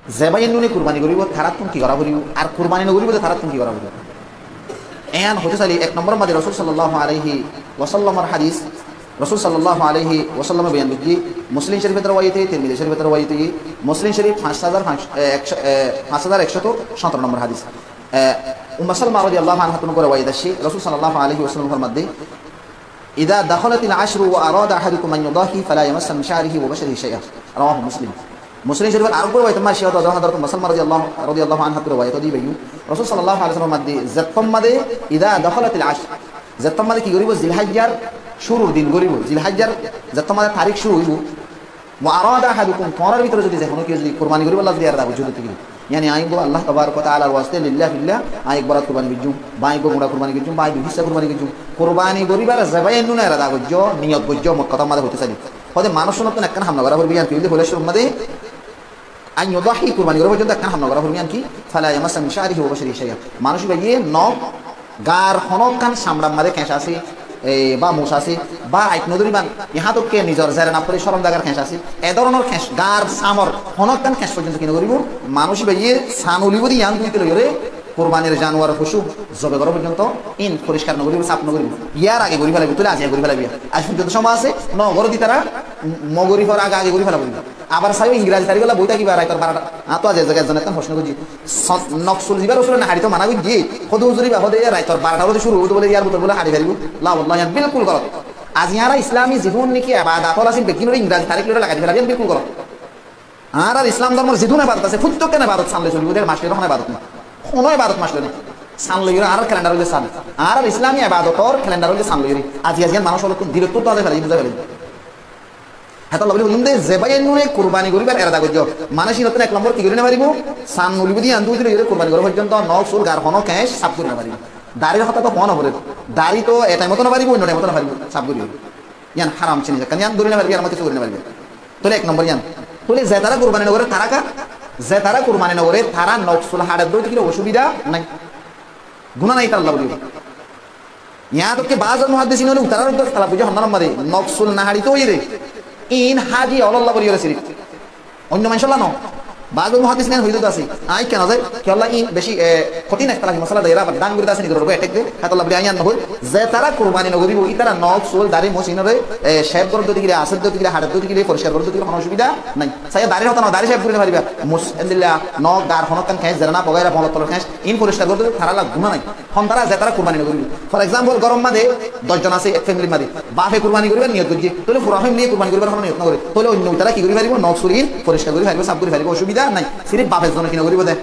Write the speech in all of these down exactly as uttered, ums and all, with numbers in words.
Ze báiyain nune kurbani goríbo, taráttun ki gorá foribó? Ar kurbani nogoríbo de, taráttun ki gorá foribó? Eén hoitó sailé ek nombor mazé Rosul sallallahu alaihi wasallamor hadis, Rosul sallallahu alaihi wasallame boyan goijjé, Muslim Shorifot rewayot, Tirmizi Shorifot rewayot, Muslim Shorif fañs házar fañs, e, ekcó, e, fañs házar ekcó sótoro nombor hadis. E, Ummu Salama radiyallahu anha ttún rewayot aiccé, Rosul sallallahu alaihi wasallam formaddé, "إذا دخلت العشر وأراد أحدكم أن يضحي فلا يمس من شعره وبشره شيئا." رواه مسلم. Muslim Shorifot ar uggwá rewayot mazé, Hazrat Ummu Salama radiyallahu, radiyallahu anha ttún rewayot de bái, Rosul sallallahu alaihi wasallam formaddé, zettót mazé, "إذا دخلت العشر", zettót mazé ki goríbo? Zilhijjar cúrur din goríbo, Zilhijjar zettót mazé tarík cúru óibo, "وأراد أحدكم", tuáñrar bútore zodi ze honó kiyé zodi kurbani goríbolla zodi erada goijjó de óile, yáni añí uggwá Allah tabaraka wa taalar waste lillah fillah añí ek borat kurbani goijjúm, ba añí ek borat kurbani goijjúm, ba añí dui hissá kurbani goijjúm, kurbani goríbar ze báiyain nune erada goijjó, niyot goijjó, mot hotár mazé hoitó sailé. Hoó de manúic ónottún ekkán ham nogorá foribó, yían ki hoilde, foila cúrur mazé, "أن يضحي", kurbani gorá foijjonto ekkán ham nogorá foribó, yían ki, "فلا يمس من شعره وبشره شيئا". Manúic báiye nok, gaar honókkán, samçar mazé keñc asé, e, ba muc asé, ba ait nodóriban, yahá tok ke nizor zere nafori córom zagar keñc asé, e dóronor keñc, gaar samor honókkán keñc foijjonto ki nogoríbo? Manúic báiye san ulibó de yían dúite loiyóre kurbanir januar, focu zobe gorá foijjonto ín foriskar nogoríbo, saf nogoríbo. Yíar age gorí félaibo, tóile aijja gorí félaibo. Aij foijjonto cómoi asé, nogoró de tará, m-, Mogorifor age age gorí félaibo. Abar saiyó, Ingrazi taríkolla boói tákiba raitor barota. Añáttu aijja ek zone ekkán focno goijjé. So-, noksul zibá Rosule naharitó mana goijjé, hoó de huzur íba hoó de raitor barota lóti cúru óibo de bóle, yíar bútore bóle hari faribó. La wallah, yían bilkul golot. Aijja añára Islami zedún niki ebadat ól asé, beggúnore Ingrazi tarík loi lagai di félaiba, yían bilkul golot. Añárar Islam dórmor zedún ebadat asé, fottí ekkán ebadat san loi solibó de, mac loi honó ebadat nái. Honó ebadat mac loi nái. San loiyóre, añárar kelendar óilde san. Añárar Islami ebadotor kelendar óilde san loiyóre. Aijja, aijja yían manúic ókkolottún dilottú tuwá zai félaiye, buzái félaiye. Hétolla buli hoilúm de, ze báiyain nune kurbani goríbar erada goijjó, manúic ínottún ek lombor ki gorí nofaribó? San ulibó de yían dúite loiyóre kurbani gorá foijjonto nok, sul, gaar honó keñc saf gorí nofaribó. Darir hotá to hoó noforer. Dari to e thaimot ó nofaribó, oinno thaimot ó nofaribó saf gorí. Yían háram zinis ekkán, yían dóri nofaribó, yían mazé kessú gorí nofaribó. Tóile ek lombor yían. Tóile zetará kurbani nogoré tará ka? Zetará kurbani nogoré tará noksul haçer dóite gile osubida nái. Guná nái taralla buli. Yáñttu ki baáz muhaddisin ókkole utarar uddor tala buzá honnán mazé noksul naharitó óiyere, iín háji ólolla buli óre sirif. Oinno maincólla no. Baáz muhaddisin ókkole hoiyé de asé. Añí kiyá nozai, kiyólla iín beci, e, hotin ektalaf mosala de, ira abar dán gorí de asé, nizor uore attack de, hétolla buli añí yían nohói. Zetará kurbani nogoríbo, ítara noksul, dari, moc iínoré, e, cef gorór dóite gile, asór dóite gile, haçer dóite gile, foriskar gorór dóite gile, honó osubida nái. Saiya darir hotá no, dari cef gorí nofaribá. Moc, endilla nok, gaar honókkán keñc, zerena, bogera, boñlot tolor keñc, iín foriskar gorór dóite taralla guná nái. Hon tará zetará kurbani nogoríbo. For example, góror mazé doc zon asé, ek femilir mazé. Bafe kurbani goríbar niyot goijjé. Tóile fura femiliye kurbani goríbar honó niyot nogoré. Tóile oinno ítara ki gorí faribó? Noksul iín foriskar gorí faribó, saf gorí faribó, osubida nái. Sirif bafe zone ki nogoríbo de?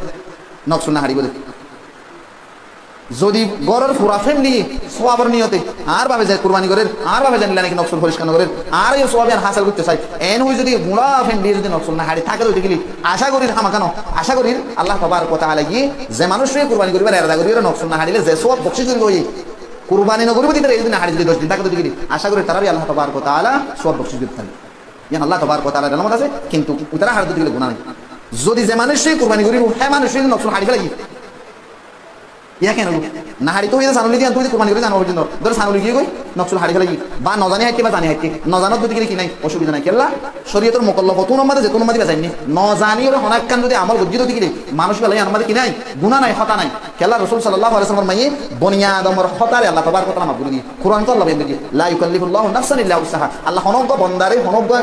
Noksul naharitó de. Zodi góror fura femiliye sowabor niyote, añár bafe ze kurbani gorér, añár bafe zendilla niki noksul foriskar nogorér, añára yó sowab yían hásil goittó sai. Eén hoi zodi gura femiliye zodi noksul nahari táke de óite gile, acá gorír hámaka no, acá gorír Allah tabaraka wa taala ye ze manúic kurbani goríbar erada gorí, noksul naharile ze sowab bokcic goríbo ye, kurbani nogoríbo de ítara zodi nahari zodi doc din táke de óite gile, acá gorír tarare Allah tabaraka wa taala sowab bokcic gorí táke. Yían Allah tabaraka wa taalar elmot asé, kintu ítara haçer dóite gile guná nái. Zodi ze manúic kurbani goríbo, hé manúic zodi noksul hari félaiye, yá kene óibo? Naharitó óiye de san uli de yían dúite kurbani gorí zano foijjonto. Dóro san uli giyé goi, noksul hari félaiye. Ba nozani háitte ba zani háitte. Nozanor dóite gile ki nái? Osubida nái. Kiyólla? Córiyotor mukallaf ókkol mazé, ze kúno mazé bezain né. Nozani óre honó ekkán zodi amol goijjé de óite gile, manúic bála yían mazé ki nái? Guná nái, hotá nái. Kiyólla Rosul sallallahu alaihi wasallam formaiye, boni adamor hotáre Allah tabaraka wa taala maf gorí diye. Kuran to Allah boyan goijjé, "لا يكلف الله نفسا إلا وسعها." Allah honó uggwá bondare, honó uggwá,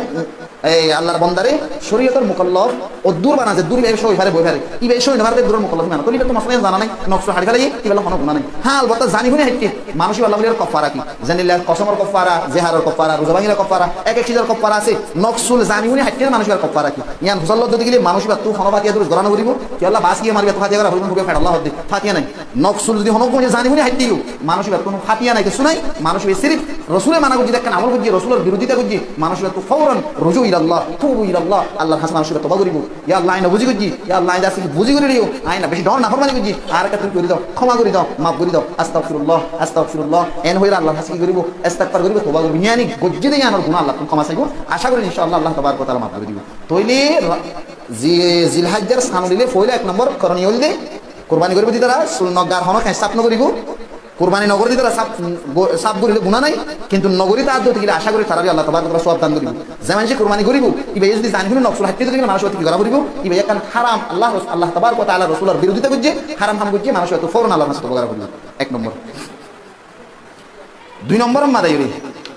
e, Allar bondare córiyotor mukallaf oddúr bana zeddúr íba sói fare, boi fare. Íba sói no fare de eddúror mukallaf íba no. Tóile íba to mosala zana nái, noksul hari félaiye, íballa honó guná nái. Há, albotta zani fúni háitte, manúic íballa buli koffara ki? Zendilla kosorór koffara, zeharor koffara, ruza bángilor koffara, ek ek sizor koffara asé. Noksul zani fúni háitte manúic íbar koffara ki? Yían fusár lodde dóite gile manúic íbattú honó fatiya durus gorá nogoríbo. Kiyólla bas giyé maribá to fatiya gorá foribó, muke fetalla hoó de, fatiya nái. Noksul zodi honó uggwá zani fúni háitte yó, manúic íbattú honó fatiya nái, kessú nái. Manúic íba sirif Rosule mana goijjé de ekkán amol goijjé, Rosulor birudita goijjé, manúic íbattú fauran ruju ilallah, tubu ilallah, Allar hañsé manúic íba toba goríbo. Yá Allah, añí no buzi goijjí, yá Allah, añí de asé ki buzi gorí diyo, añí na beci dóñr naformani goijjí, añáre ki tui gorí do, kóma gorí do, maf gorí do, astagfirullah, astagfirullah, eén hoiyóre Allar hañsé ki goríbo, istigfar goríbo, toba goríbo, yían goijjé de yíanor guná Allattún kóma saibo, acá gorí incá Allah, Allah tabaraka wa taala maf gorí dibo. Tóile ra-, zi-, Zilhijjar san ulile foila ek nombor koroniyo óilde, kurbani goríbo de ítara, sul no, gaar honó keñc saf nogoríbo, Kurbani no gorí de tará sáf, go-, sáf goríle guná nái, kintu no gorí de tará dóri gele acá gorí tarare Allah tabaraka wa taala sóab dan goríbo. Ze maincé kurbani goríbo, íba zodi zani hone nofsul hátti dóri gele manúic ottu ki gorá foribo, íba ekkán háram, Allah ros-, Allah tabaraka wa taala rosulor birodita goijjé, háram ham goijjé, manúic ottu fouran Allahr nofsul toba gorá foribo. Ek nombor. Dui nombor mazé yóre,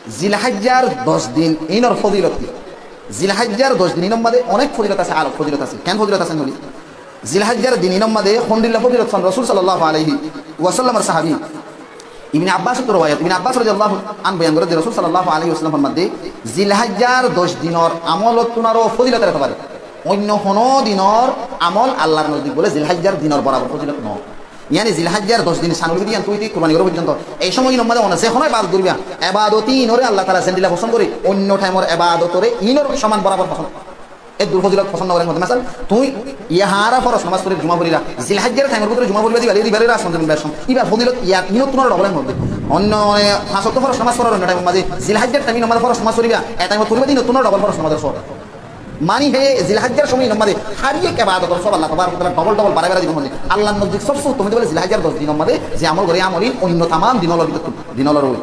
Zilhajjar doc din inor fozilot ki? Zilhajjar doc din inor mazé onek fozilot asé, alok fozilot asé. Ken fozilot asé noli? Zilhajjar din inor mazé hondilla fozilot fán Rosul sallallahu alaihi wasallamor sahabi Ibne Abbas ottu rowayat, Ibne Abbas radiyallahu anhu boyan goré de Rosul sallallahu alaihi wasallam formade, Zilhajjar doc dinor amolot tunaro fozilot ere tobare. Oinno hono dinor amol Allahr nozdik bole Zilhajjar dinor borabor fozilot no. Yáni Zilhajjar doc din sanul gidi yan tui tui kurbani goré foijjonto. Ei somoy inor mazé one ze hono ebadot goriba, ebadot inore Allah taala zendilla fosón goré, oinno thaimor ebadotore inor soman borabor fosón. Eddur fozilot fosón no goré. Masal, tui yahara foros nomaz forir, juma forira, Zilhajjar thaimor bútore juma foriba de, ibare, ibare ras manzur beshon. Ibar fozilot yar inor tunaro dobol mode. Oinno, e, fañs okto foros nomaz forir oinno thaimor mazé, Zilhajjar thaim inor mazé foros nomaz foriba, e thaimot foriba de inor tunaro dobol foros nomazor sóab. Mani he Zilhajjar somoy inor mazé hár ek ebadotor sóab Allah tabaraka wa taala dobol dobol barai barai dibo mode. Allahr nozdik sobse uttom óilde bole Zilhajjar doc dinor mazé ze amol goré, amol in oinno tamam dinor bútore, dinor oi.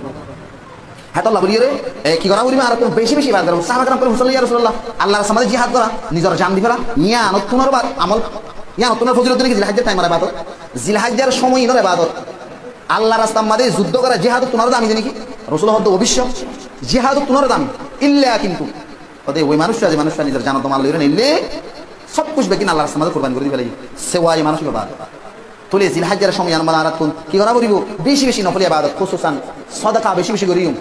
Hétolla buli yóre, e, ki gorá foribo, añárattú beci beci ebadot gorá. Sahaba keram hoór, "Ya Rasulullah, Allahr rastar mazé jihad gorá, nizor jan di féla, yián ottún ar ba-, amol, yián ottún ar fozilot niki Zilhajjar thaimor ebadot, Zilhajjar somoy inor ebadot, Allahr rastar mazé zuddo gorá jihad ottún ar dami de niki?" Rosule hoór de, "Oboicco, jihad ottún ar dami, illa kintu," hoór de, "oi manúic, ze manúic nizor jan dómar loi neille, sob kuc beggín Allahr rastar mazé kurbani gorí di félaiye, siwaye manúic ebadot." Tóile Zilhajjar somoy inor mazé añárattú ki gorá foribo? Beci beci nofoli ebadot, hususan sodaka beci beci goijjum.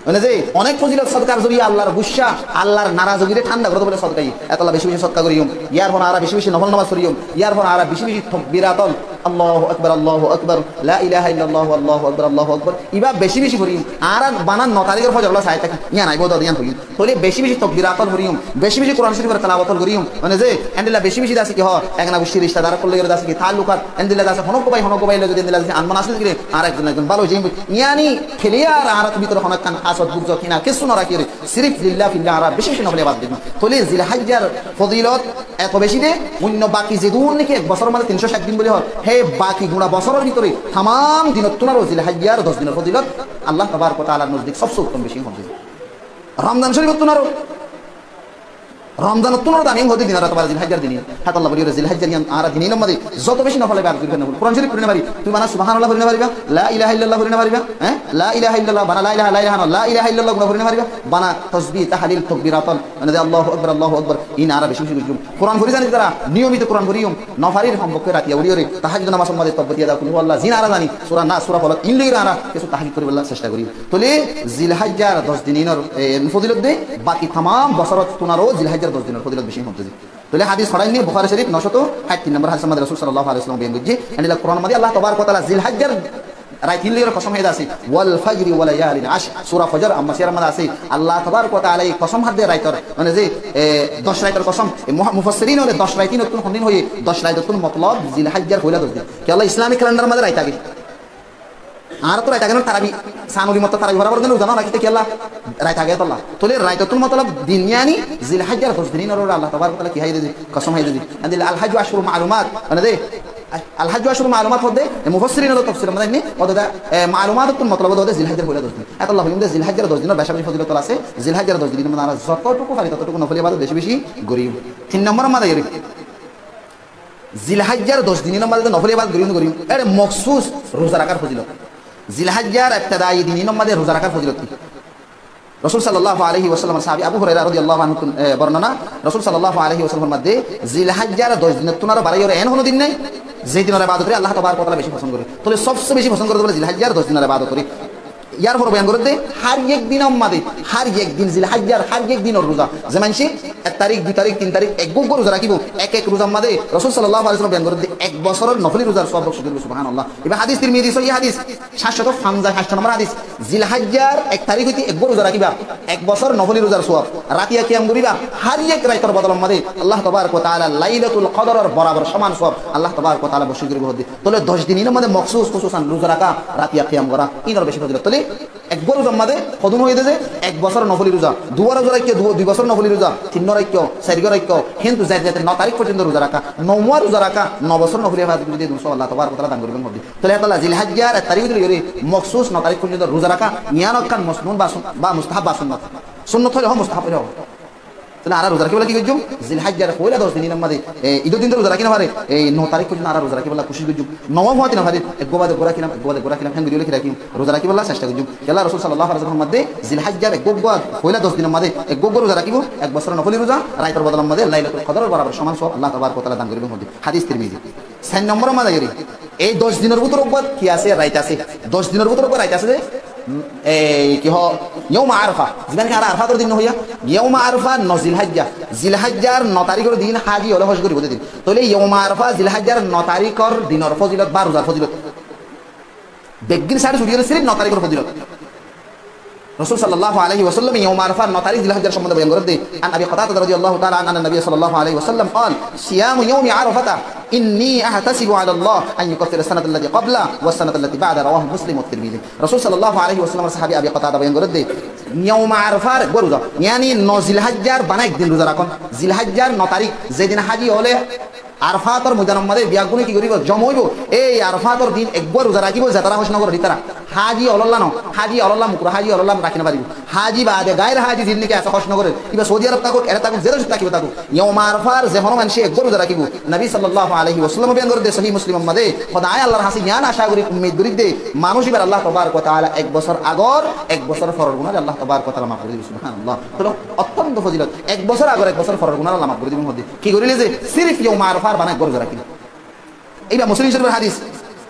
Mane ze onek fozilot sodakar zoriya Allahr gussa, Allahr narazogire thánda goré de bole sodaka. Hétolla beci beci sodaka goijjum. Yar fore añára beci beci nofol nomaz foijjum. Yar fore añára beci beci tokbirat ol, Allahu Akbar, Allahu Akbar, la ilaha illallah, Allahu Akbar, Allahu Akbar. Iba beci beci foijjum. Añára bana no tarikor fozor ola sai táki. Yián aibo de yián foijjum. Tóile beci beci tokbirat ol foijjum, beci beci Kuran Corifor telawot ol goijjum. Mane ze, endilla beci beci de asé ki hoó, egna guctir rishta dar ókkol loi de asé ki taallukat, endilla de asé, honó bái, honó bái loi zodi endilla de asé, añára ekzon ekzon bála ói zaiyum. Yáni, clear añárar bútore honó ekkán hasod, bugzo, kina, kessú no rakiyóre, sirif lillah fillah añára beci beci nofoli ebadot goijjum. Tóile Zilhajjar fozilot eto beci de, oinno baki zedún niki ek bosóror mazé tin cót cáit din buli hoó, hé baki gura bosóror bútore tamam dinottún aró Zilhajjar doc dinor fozilot Allah tabaraka wa taalar nozdik sobse uttom beci hoó de. Romzan Corifottún aró, Romzanottún aró dami hoó de din ar tobare Zilhajjar din. Hétolla buli yóre Zilhajjar yián añára din inor mazé zoto beci nofol ebadot gorí fari no fari. Kuran Corif fori no fari, tui bana Subhanallah fori no fariba, la ilaha illallah fori no fariba, e? La ilaha illallah, bana la ilaha, la ilaha no, la ilaha illallah guna fori no fariba, bana tosbih, tahlil, tokbirat ol, mane ze Allahu Akbar, Allahu Akbar, in añára beci beci goijjum. Kuran fori zani tará, niyomito Kuran foriyum, no farir hompokké ratiya uçiyóre tahajjud nomazor mazé tobbotiya da kulhu Allah, zin añára zani, sura Nas, sura Folok, in loi añára kessú tahajjud goríbolla cesta goijjum. Tóile Zilhajjar doc din inor, e, fozilot de, baki tamam bosórottún aró Zilhajjar doc dinor fozilot beci hoó de. Tóile hadis foráinne Bukhari Corif no cót cáit tin nombor hadisor mazé Rosul sallallahu alaihi wasallam boyan goijjé, endilla Kuranor mazé Allah tabaraka wa taala Zilhajjar rait in loi kosom hái de asé, wal fajri wa layalin ashr, sura Fajr, Amma Siyar mazé asé, Allah tabaraka wa taala ye kosom hái de raitor, mane ze, e, doc raitor kosom, e, muha-, mufassirin ókkole doc rait inottún hondin hoiyé, doc raitottún motolob Zilhajjar foila doc din. Kiyólla Islamic calendar mazé rait táke. Añára to rait táke no, tarabi, sanuri motto tarabi fora fore de no, zano na ki, kiyólla rait táke tolla. Tóile raitottún motolob din yáni Zilhajjar doc din inor uore Allah tabaraka wa taala ki hái de, kosom hái de. Endilla al hajju ashhurun ma'lumat, mane de, al hajju ashhurun ma'lumat hoó de, e, mufassirin ókkole tofsiror mazé ne, hoó de, e, ma'lumatottún motolob hoó de Zilhajjar foila doc din. Hétolla hoiyum de Zilhajjar doc dinor beci beci fozilot ol asé, Zilhajjar doc din inor mazé añára zototuku fari tototuku nofoli ebadot beci beci goijjum. Tin nombor mazé yóre, Zilhajjar doc din inor mazé de nofoli ebadot goijjum, goijjum. Ere moksus ruza rakar fozilot. Zilhajjar ibtidai din inor mazé ruza rakar fozilot ki? Rosul sallallahu alaihi wasallamor sahabi Abu Huraira radiyallahu anhu, e, bornona, Rosul sallallahu alaihi wasallam formade, Zilhajjar doc dinottún aró barai yóre en hono din nai, ze dinor ebadot gorí Allah tabaraka wa taala beci fosón goré. Tóile sobse beci fosón goré de bole Zilhajjar doc dinor ebadot gorí. Yar fore boyan goré de, hár ek dinor mazé, hár ek din Zilhajjar, hár ek dinor ruza. Ze maincé ek tarík, dui tarík, tin tarík, eggúa eggúa ruza rakíbo, ek ek ruzar mazé Rosul sallallahu alaihi wasallam boyan goré de, ek bosóror nofoli ruzar sóab bokcíc goríbo, subhanallah. Ibá hadis Tirmizi, sóhi hadis, háit cót fañzaic, háit cót nombor hadis. Zilhajjar ek tarík óite eggúa ruza rakíba, ek bosór nofoli ruzar sóab. Ratiya kiyam goríba, hár ek raitor bodolor mazé Allah tabaraka wa taala Lailatul Kodoror borabor soman sóab Allah tabaraka wa taala bokcíc goríbo hoó de. Tóile doc din inor mazé moksus, hususan ruza raká, ratiya kiyam gorá, inor beci fozilot. Tóile Eggúa ruzar mazé hodún óiye de ze ek bosór nofoli ruza, duwá ruza raikká, du-, dui bosór nofoli ruza, tinnúa raikká, sairgúa raikká, kintu zaite zaite no tarík foijjonto ruza raká, nouwá ruza raká, no bosór nofoli ibadot gori de, inshaAllah Allah tabarak wa taala dan goribo hoddé. Tóile hétolla Zilhijjar ek tarík óile yóre mokhsus no tarík foijjonto ruza raká, yián ekkán mosnun ba sun-, ba mustahab ba sunnot. Sunnot óile hó, mustahab óile hó. Tóile añára ruza rakíbolla ki goijjum? Zilhijjar foila doc din inor mazé, e, Idor din to ruza rakí no fare, e, no tarík foijjonto añára ruza rakíbolla kucíc goijjum. Nouwá fuañti no fare, eggúa bade eggúa rakílam, eggúa bade eggúa rakílam, héngori óile ki rakíyum? Ruza rakíbolla cesta goijjum. Kiyólla Rosul sallallahu alaihi wasallam hoór de, Zilhijjar eggúa eggúa foila doc din inor mazé eggúa eggúa ruza rakíbo, ek bosór nofoli ruza, raitor bodolor mazé Lailatul Qodoror borabar soman sowab Allah tabarak wa taala dan goribo hoddé. Hádis Tirmizi. Sair nombor mazé yóre, ei doc dinor bútore eggúa ki asé? Rait asé. Doc dinor bútore eggúa rait asé de, mm, ei ki hoó, Yawma Arfa. Zibá niki añára Arfator din no hoiyá, Yawma Arfa no Zilhijja. Zilhijjar no taríkor din háji ókkole hóc goribo de din. Tóile Yawma Arfa Zilhijjar no taríkor dinor fozilot ba ruzar fozilot. Beggín sári suri óile sirif no taríkor fozilot. Rosul sallallahu alaihi wasallam Yawma Arfa no tarík Zilhijjar sombonde boyan gorer de. An Abi Qatadah radiyallahu taala anhu, annan Nabiyya sallallahu alaihi wasallam qal, "Siyamu yawmi Arafata inni ahtasibu ala Allah an yukaffira sanata allati qabla wa sanata allati ba'da," rawahu Muslim wa Tirmizi. Rosul sallallahu alaihi wasallamor sahabi Abi Qatadah boyan gorer de, Yawma Arfar eggúa ruza, yáni no Zilhijjar bana ek din ruza rakón, Zilhijjar no tarík, ze din háji ókkole Arfator moidanor mazé beggúne ki goribo? Joma óibo. Ei Arfator din eggúa ruza rakíbo, zetará hóc no gorer ítara. Háji ókkololla no, háji ókkololla, mukro háji ókkololla rakí no faribo. Háji bade gair háji zin niki asé hóc no gorer, iba Saudi Arab tákok, ere tákok, ze decót tákibo tákok. Yawma Arfar ze honó maincé eggúa ruza rakíbo. Nobi sallallahu alaihi wasallam boyan gorer de Sahih Muslimor mazé, Hóde añí Allar hañsé yián acá gorí, ummid gorí de, manúic ibare Allah tabarak wa taala ek bosór agor, ek bosór foror guná Allah tabarak wa taala maf gorí dibo. Subhanallah. Tóile ottónto fozilot, ek bosór agor, ek bosór foror guná Allah maf gorí dibo hoddé. Ki goríle ze? Sirif Yawma Arfar bana eggúa ruza rakíle. Iba Muslim Shorifor hádis,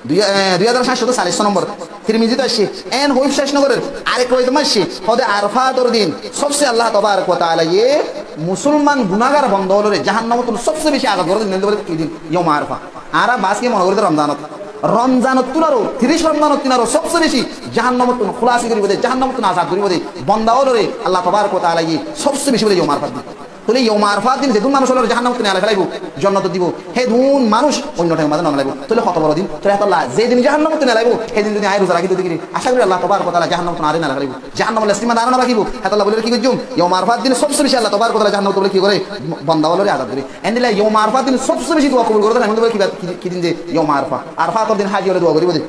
dui, e, dui házar háñt cót salic nombor, Tirmizit aiccé. Eén hoói céc no gorér, arek riwayot mazé aiccé, hóde Arfator din sobse Allah tabarak wa taalaye musolman gunágar bonda ókkolore jahannamottún sobse beci azad gorér din óilde bóle ki din? Yawma Arfa. Añára bas ki mone gorí de Romzanot, Romzanottún aró, tiríc Romzanottún aró sobse beci jahannamottún húlasi goríbo de, jahannamottún azad goríbo de bonda ókkolore Allah tabarak wa taalaye sobse beci bóle Yawma Arfat din. Tóile Yawma Arfat din zedún manúic ókkolore jahannamottún elai félaibo, jonnotot dibo, hédun manúic oinno thaim mazé no elaibo. Tóile hoto boro din. Tóile hétolla ze din jahannamottún elaibo, hé din zodi añí ruza rakí dóri gíle, acá gorí Allah tabarak wa taala jahannamottún añáre no elai félaibo, jahannamor lestir mazé añáre no rakíbo. Hétolla bóli ki goijjum? Yawma Arfat din sobse beci Allah tabarak wa taala jahannamottún bóli ki goré? Bonda ókkolore azad goré. Endilla Yawma Arfat din sobse beci dua kobul goré de, héndilla bóli ki, ki, ki din ze? Yawma Arfa. Arfator din háji ókkole dua goríbo de.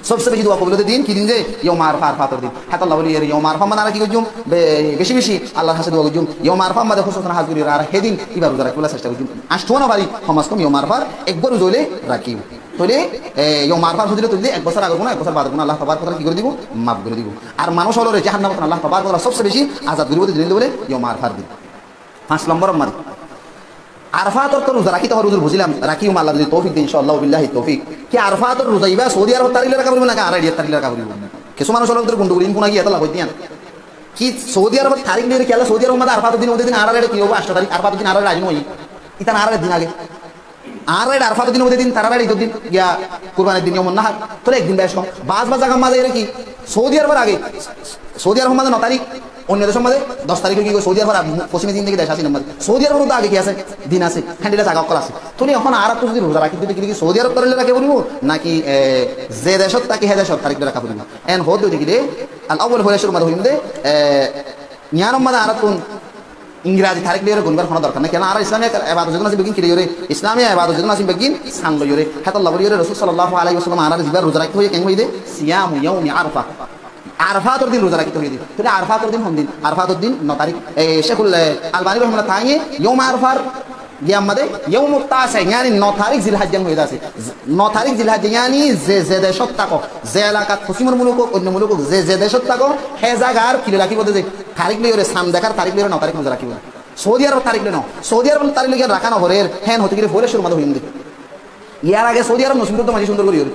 Sobse beci dua kobul ódde din ki din ze? Yawma Arfa, Arfator din. Hétolla bóli ere Yawma Arfar mazé añára ki goijjum? Be-, beci beci Allar hañsé dua goijjum. Yawma Arfar mazé hósúsan hás gorí añára hé din iba ruza rakíbolla cesta goijjum. Añctúa no fari, hom az hom Yawma Arfar eggúa ruza óile rakí. Tóile, e, Yawma Arfar fozilot óilde ek bosór agor guná, ek bosór bador guná Allah tabarak wa taala ki gorí dibo? Maf gorí dibo. Ar manúic ókkolore jahannamottún Allah tabarak wa taala sobse beci azad goríbo de din óilde bóle Yawma Arfar din. Fañs lombor mazé, Arfator to ruza rakíte hoó, huzur, buzílam, rakíyum, Allah zodi toufik de, inshaAllah, billahi toufik. Ki Arfator ruza iba Saudi Arabor tarík loi raká foribo naki añárar Indiyar tarík loi raká foribo? Kessú manúic ókkolor bútore gondogol in fúna giyé, hétolla hoóidde yián. Ki Saudi Arabor tarík loi rakíle, Saudi Arabor mazé Arfator din ódde din añárar ere ki óibo? Añctó tarík, Arfator din añárar ere aijja no óiye. Ítara añárar ere din age. Añárar ere Arfator din ódde din, tarár ere Idor din, ya Kurbanir din, Yawmun Nahar. Tóile ek din beci hom. Bas bas zagar mazé ere ki Saudi Arabor age, Saudi Arabor mazé no tarík, oinno decór mazé doc tarík ói giyói, Saudi Arabor ar fosime din deki dec asé, inor mazé Saudi Arabor to age ki asé? Din asé, héndilla zaga ókkol asé. Tóile ehón añárattú zodi ruza rakíte dekíle ki Saudi Arabor tarík loi raká foribo naki, e, ze decót táki hé decór tarík loi raká foribo? Eén hoódde dekíle, al awwal, foila cúrur mazé hoiyum de, e, yiánor mazé añárattún Ingrazi tarík loiyóre gonibar honó dorkar nái. Kiyólla añárar Islamiya ebadot zedún asé beggín ki loiyóre, Islamiya ebadot zedún asé beggín san loiyóre. Hétolla bóli yóre Rosul sallallahu alaihi wasallam añáráre zibá ruza raikté hoiyé, keén hoiyé de? Siyamu yawmi Arafa. Arafator din ruza raikté hoiyé de. Tóile Arafator din hon din? Arafator din no tarík. E, Sheikhul, e, Albani rahimahullah tañí yawme Arafar giyamma de yawmut tasi, yáni no tarík Zilhijja hoiyé de asé. No tarík Zilhijja, yáni ze ze decót táko, ze elakat, fosimor muluk ók, oinno muluk ók, ze ze decót táko, hé zagar ki loi rakíbo de, tarík loiyóre, san dekár tarík loiyóre no tarík ruza rakíbo de. Saudi Arabor tarík loi no, Saudi Arabor tarík loi giyán raká no forer, héen hoté gele foila cúrur mazé hoiyum de. Yar age Saudi Arab no sinto de maincé cúndor gorí óre.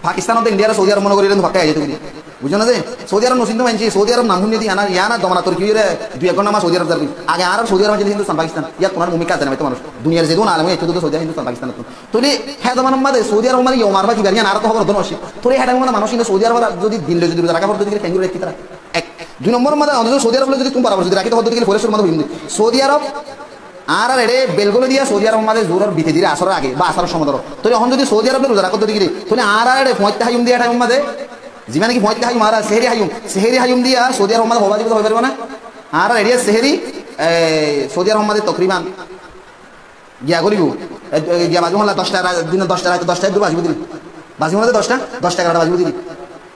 Pakistan de Indiyare Saudi Arab mone gorí óre, fakka aiyé de gorí. Buijjó na de? Saudi Arab no sinto maincé, Saudi Arab nam fúinne de, yián ar, yián ar domana torki óiyore dui ek gonthá mazé Saudi Arab zargói. Age añárar Saudi Arab maincé Hindustan, Pakistan. Yar tuáñr mumkin kazze namaitto manúic. Duniyar zedún alem óiye, ettó de Saudi Arab, Hindustan, Pakistan. Tóile hé zamanat mazé Saudi Arab mazé yawme Arafa ki bar, yián añára to hóbor no asé. Tóile hé zamanat mazé manúic ine Saudi Arab zodi din loi zodi ruza raká foré de, kengori rakíbo tará? Ek. Dui nombor mazé, ontoto Saudi Arab loi zodi tuñí borabar zodi rakíte hoó de, foila cúrur mazé hoiyum de. Saudi Arab, añárar ere belgol diya Saudi Arab mazé zuhuror bite dire asóror age ba asóror cómot dóro. Tóile ehón zodi Saudi Arab loi ruza rakó de, tóile añárar ere fuañitte háiyum de, e thaimor mazé Zibá niki foñáilla háiyum, añára seheri háiyum, seheri háiyum diya Saudi Arab mazé hoó bazibo de hoi faribo na? Añárar eriya seheri, e, Saudi Arab mazé tokriban giya goribo, e, e, giya bazibo holla doc ta ra-, dino doc ta, raito doc ta eddur bazibo dili. Bazibo na de doc ta, doc ta egaró ta bazibo dili.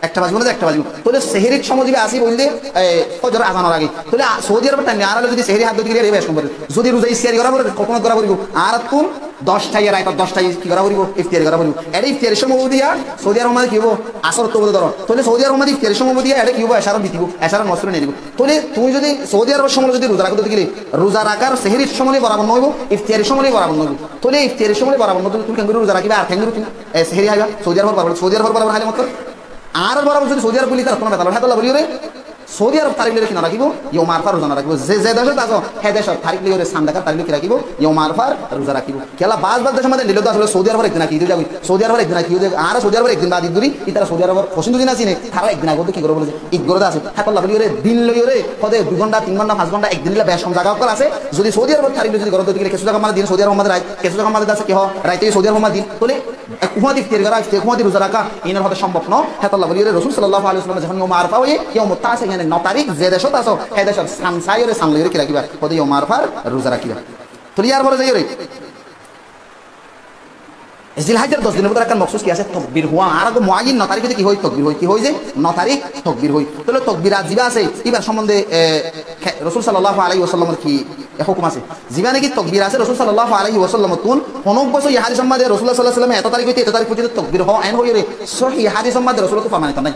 Ek ta bazibo na de ek ta bazibo. Tóile seherir cómoi zibá asé bouli de, e, fozoror azanor age. Tóile a-, Saudi Arab ot thaile añára zodi seheri háddo dikile ere bec hom fore. Zodi ruza iftiyari gora fore, kotó gora foribo? Añárattun doc ta, raito doc ta ki gora foribo? Iftiyari gora foribo. Ere iftiyari cómoi diya Saudi Arab mazé ki óibo? Asor ottu doro. Tóile Saudi Arab mazé iftiyari cómoi diya ere ki óibo? Esarar bitibo, esarar mosró neribo. Tóile tuñí zodi Saudi Arab cómoi zodi ruza rakó de dikile, ruza rakar seherir cómoi loi borabor no óibo, iftiyari cómoi loi borabor no óibo. Tóile iftiyari cómoi loi borabor no óibo, tuñí kengori ruza rakiba ar kengori tuñí, e, seheri háiba? Saudi Arab borabor, Saudi Arab borabor háile mottor. Añárar borabor zodi Saudi Arab buli tará tuna betal, hétolla buli ore Saudi Arab tarik loi ore ki no rakibo? Yom Arfa ruza no rakibo. Ze, ze decot asó, he decor tarik loi ore, san dekar tarik loi ki rakibo? Yom Arfar ruza rakibo. Kiyólla baz baz decor mazé endilla asóle Saudi Arabor ek din age Id ói zagói. Saudi Arabor ek din age Id ói zagói. Añára Saudi Arabor ek din bade Id dóri, itará Saudi Arabor focín zodi no sine, tará ek din age ki goré bóle ze, Id goré de asé. Hétolla buli ore din loi ore, hode dui gonta, tin gonta, fañs gonta, ek din illa bec hom zaga ókkol asé. Zodi Saudi Arabor tarik loi zodi goré de dikile, kessú zagar mazé din, Saudi Arabor mazé rait, kessú zagar mazé de asé ki hoó, raite Saudi Arabor mazé din. Tóile ek uáñti iftiyari gora, ek uáñti ruza raká, inor hode sombob no. Hétolla buli ore Rosul sallallahu alaihi wasallam zehón Yom Arfa óiye, Yom Tasu'a, yáni no tarik, ze decot asó, he decor san sai ore, san loi ore ki rakiba? Hode Yom Arfar ruza rakiba. Tóile yar fore zai ore, Zilhajjar doc dinor bútore ekkán moksus ki asé? Tokbir hoó. Añára uggwá muayyin no tarik óite ki hoó? Tokbir hoó. Ki hoó ze? No tarik tokbir hoó. Tóile tokbirat zibá asé, ibar sombonde, e, ke-, Rosul sallallahu alaihi wasallamor ki, e, hókum asé? Zibá niki tokbir asé, Rosul sallallahu alaihi wasallam ottún hono uggwá sóhi hádisor mazé Rosulullah sallallahu alaihi wasallame eto tarik óite eto tarik foijjonto tokbir hoó, en hoiyóre sóhi hádisor mazé Rosul ottún formanito nái.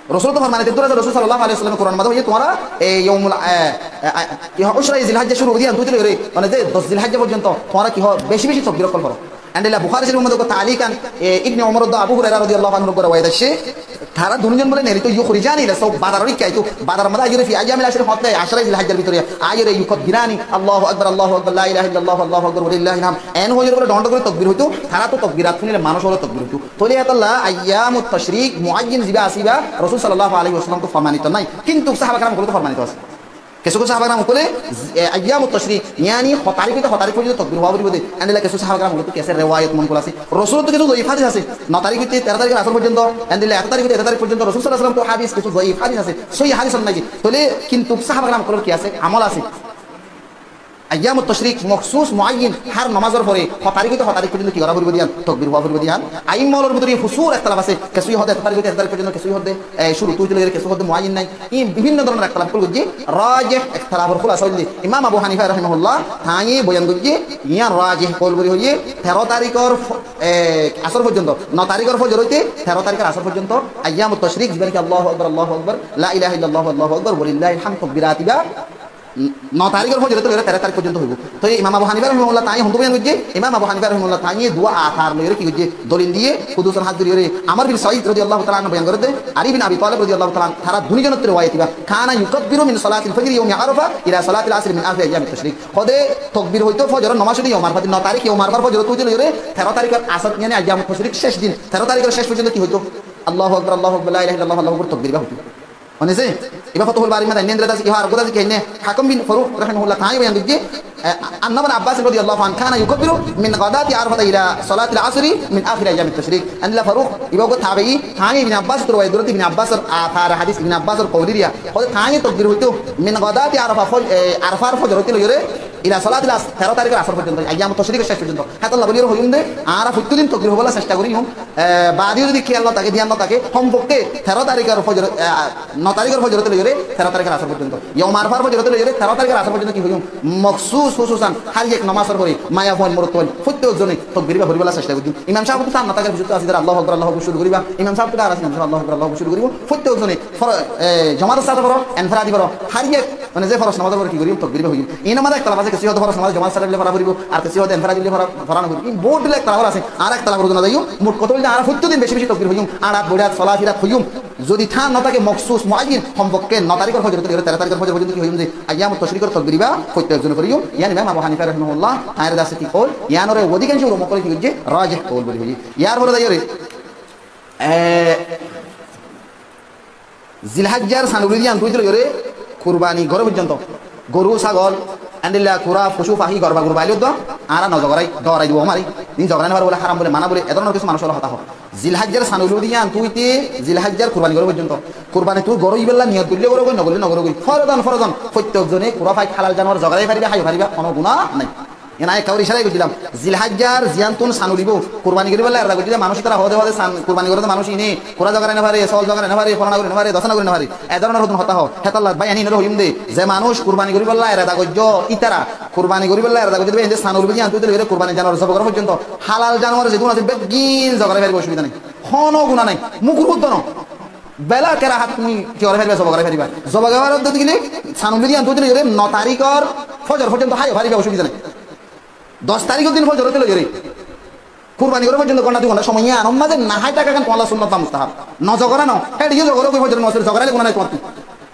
Rosul ottún formanito eddur asé, Rosul sallallahu alaihi wasallame Kuran mazé hoiyé, tuáñra e yomul, e, e, e, ki hoó, ushra Zilhajja cúru óiye de yían óite loi ore, mane ze doc Zilhajja foijjonto tuáñra ki hoó, beci beci tokbir ókkol foro. Endilla Bukhari Córif or mazé tokbir taalikan, e, Ibne Umar ottú Abu Huraira radiyallahu anhur uggwá rewayet aiccé, tará duní zon bóle neri tó, yukhrijani ila suq, bazaror ikká aito, bazaror mazé aiyóre fi ayyamil ashri, hoté ashra Zilhajjar bútore aiyóre yukabbirani, Allahu akbar, Allahu akbar, la ilaha illallah, Allahu akbar, walillahil hamd. En hoiyóre bóle dhon dhon gorí tokbir hoito, tará tó tokbirat fúnile manúc ókkol tokbir hoito. Tóile hétolla ayyamut tashrik muayyin zibá asé ibá Rosul sallallahu alaihi wasallam ottú formanito nái, kintu sahaba keram ókkol ottú formanito asé. Kessú kessú sahaba keram ókkole, e, ayyamut tashrik, yáni ho tarik óite ho tarik foijjonto tokbir hoó foribo de, endilla kessú sahaba keram ókkol ottú ki asé, rewayet manqul asé. Rosul ottú kessú zoif hádis asé, no tarik óite tero tarikor asor foijjonto, endilla eto tarik óite eto tarik foijjonto, Rosul sallallahu alaihi wasallam ottú hádis kessú zoif hádis asé, sóhi hádis no asé. Tóile kintu sahaba keram ókkolor ki asé, amol asé. Ayyamut tashrik moksus muayyin, hár nomazor fore, ho tarik óite ho tarik foijjonto ki gora foribo de yían, tokbir hoó foribo de yían. Aimma ókkolor bútore fusur ektelaf asé, kessú hoó de eto tarik óite eto tarik foijjonto, kessú hoó de, e, cúrut óite loi ore, kessú hoó de muayyin nái. Ín bibinno dóronor ektelaf ókkol goijjé, rajeh ektelafor kúlasa óilde Imam Abu Hanifa rahimahullah, tañí boyan goijjé, yían rajeh koul buli hoiyé, tero tarikor fo-, e, asor foijjonto, no tarikor fojor óite tero tarikor asor foijjonto, ayyamut tashrik, zibá niki Allahu akbar, Allahu akbar, la ilaha illallah, Allahu akbar, walillahil hamd, tokbirat ibá, no tarikor fojor óite loi ore tero tarik foijjonto hoibo. Toi Imam Abu Hanifa rahimahullah tañí hontú boyan goijjé? Imam Abu Hanifa rahimahullah tañí duwá asar loi ore ki goijjé? Dolil diyé, hudusan hádis dóri ore. Amr bin Said radiyallahu ta'ala anhu boyan goré de, Ali bin Abi Talib radiyallahu ta'ala anhu, tará duní zon ottú rewayet ibá, kana yukabbiru min salatil fajri yawmi Arafa ila salatil asri min akhiri ayyamit tashrik. Hode tokbir hoito fojoror nomaz óite yawm Arfa din, no tarik yawm Arfar fojor ottú loi ore tero tarikor asar, yáni ayyamut tashrik céc din, tero tarikor céc foijjonto ki hoito? Allahu akbar, Allahu akbar, la ilaha illallah, Allahu akbar, tokbir ibá hoito. Mane ze, ibá Fotohul Barir mazé endilla asé ki, ar uggwá asé ki, ene Hakim bin Faruk rahimahullah tañí boyan goijjé, e, anna Ibn Abbas radiyallahu anhu kana yukabbiru min ghadati Arafata ila salatil asri min akhiri ayyamit tashrik. Endilla Faruk, ibá uggwá tabi'i, tañí Ibn Abbas ottú rewayet goijjé, Ibn Abbasor asar hádis, Ibn Abbasor koul ore, hode tañí tokbir hoito min ghadati Arafa, foj-, e, Arfar fojor óite loi ore ila salatil as-, tero tarikor asor foijjonto, ayyamut tashrikor céc foijjonto. Hétolla buli ore hoiyum de, añára fottí din tokbir hoibolla cesta goijjum. E, bade zodi kéyal no táke, diyan no táke, hom fokke tero tarikor fojor, e, no tarikor fojor óite loi ore tero tarikor asor foijjonto, yawm Arfar fojor óite loi ore tero tarikor asor foijjonto ki hoiyum? Moksus, hususan, hár ek nomazor fore, maiyafuain, morotfuain, fottí zone tokbir ibá foribolla cesta goijjum. Imam sáb ottú tar no tákar fisóttu así tará Allahu akbar, Allahu akbar cúru goriba. Imam sáb ottú tar asé, Imam sáb Allahu akbar, Allahu akbar cúru goribo. Fottí zone for-, e, jomator sáte foro, enfiradi foro, hár ek, mane ze foroz nomazor fore ki goijjum? Tokbir ibá hoiyum. Inor mazé ektelaf asé, kessú hoó de foroz nomaz jomator sáte fore fora foribo, ar kessú hoó de enfiradi fore fora, fora no foribo. Ín bout ektelaf asé, añára ektelaf ot no zaiyum. Mot hotá óilde añára fottí din beci beci tokbir hoiyum, añára boirat, sola firat hoiyum. Zodi tar no táke moksus muayyin, hom fokke no tarikor fojor óite loi ore tero tarikor fojor foijjonto ki hoiyum ze, ayyamut tashrikor tokbir ibá fottí ek zone foriyum. Yían Imam Abu Hanifa rahimahullah, tañí ore asé ki koul, yían ore odhikañco ulama ókkole ki goijjé, rajeh koul buli hoiyé. Yar fore zai ore, e, Zilhajjar san uri diyan óite loi ore kurbani goró foijjonto, goru, sagol, Endilla kura, fucu, fahi, gorba, gurba ailé dó, añára no zogorai, dórai dibo mari. Din zogorai no fare bóle, haram bóle, mana bóle, e dóronor kissú manúic ókkol hotá hoó. Zilhajjar san uilu diyan tuite Zilhajjar kurbani goró foijjonto. Kurbani tui goró ibálla niyot goille goró goi, no goille no goró goi. Forzon, forzon. Fottí zone kura faik halal januar zogorai fariba, hái fariba, hono guná nai. Iyan añí ekkebar icára goijjílam. Zilhajjar ziyan tun san ulibo, kurbani goríballa erada goijjé de manúic, ítara hoó de, hoó de san kurbani goré de manúic ine, kura zogorai no fare, sóol zogorai no fare, folana gorí no fare, dosana gorí no fare. E dóronor hodún hotá hoó. Hétalla bái aní inore hoiyum de, ze manúic kurbani goríballa erada goijjó, ítara kurbani goríballa erada goijjó de, bái, inde san ulibo de, iyan tun uile kurbani januar zobo goró foijjonto halal januar zedún asé beggín zogorai fariba, osubida nai. Hono guná nai. Mukruh dó no. Bela kerahat tumi ki gorí fariba, zobo gorí fariba. Zobo gorí fariba de gile, san ulibo de iyan tun uile no tarikor fojor foijjonto hái fariba, osubida nai. Doc tarikor din fojor óite loiyóre kurbani goró foijjonto gonta dui gonta somoi iyanor maze no hái tákagan tuáñlla sunnot ba mustahab. No zogorá no. Héçe giyé zogorá goi fojoror nomaz fori, zogoraile guná nai tuáñttu.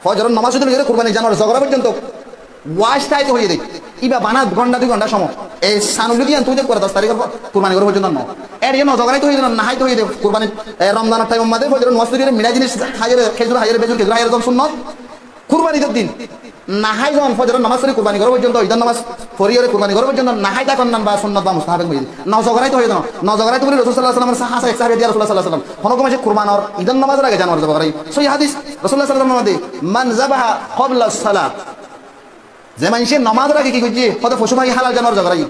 Fojoror nomaz óite loiyóre kurbani januar zogorai foijjonto wáiz táite hoiyé de. Iba bana gonta dui gonta somoi. E san ulibo de iyan tun uile kura doc tarikor kurbani goró foijjonto no. Héçe giyé no zogoraito hoiyé de, no háito hoiyé de. Kurbani, e, Romzanor thaimor maze fojoror nomaz fori loiyóre miçá jinis háiyore, kejur háiyore, bejur kejur háiyore zon sunnot. Kurbani idor din no hái zon fojoror nomaz fori kurbani goró foijjonto, idor nomaz fori ore kurbani goró foijjonto no hái tákonnan ba sunnot ba mustahab hoiyé de. No zogoraito hoiyé de no. No zogoraito bóli Rosul sallallahu alaihi wasallamor sa-, hásai ek sahabiye de, "Ya Rosulullah sallallahu alaihi wasallam, hono gom asé kurbanor, idor nomazor age januar zobo gorai?" Sóhi hádis, Rosulullah sallallahu alaihi wasallam hoó de, "Man zabaha qabla salah." Ze maincé nomazor age ki goijjé, hoó de focu fahi halal januar zobo gorai,